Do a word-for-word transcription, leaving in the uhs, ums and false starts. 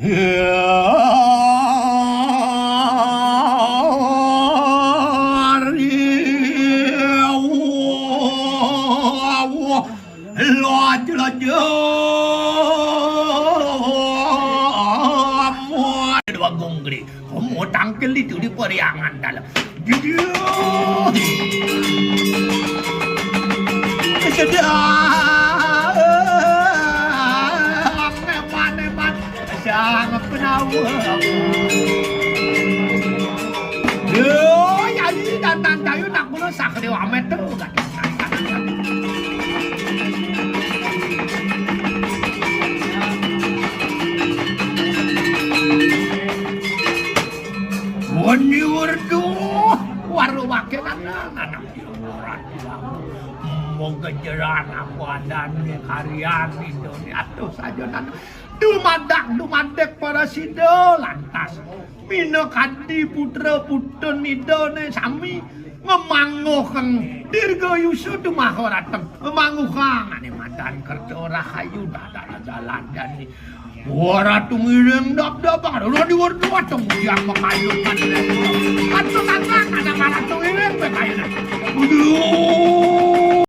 Dua gunggri. Kamu tangkil itu di periangan dalam. Sedang eman-eman. Sang penawa. Yo, ya ini dan tantang nak mula sakri wamet tu. Wani werdu, waru wakilan anak. Moga jeran apa adane karyan itu ni atuh saja nan dumadak dumadek para sida lantas. Minakadi putra putun idane sami ngemanguhang dirgayusa dumaha rateng. Ngemanguhang ane madan kerta rahayu dadana jalan dani. Wah, ratu ngiring dap-dap, ora diwerdu ateng yang mengayukan. Atuh tatang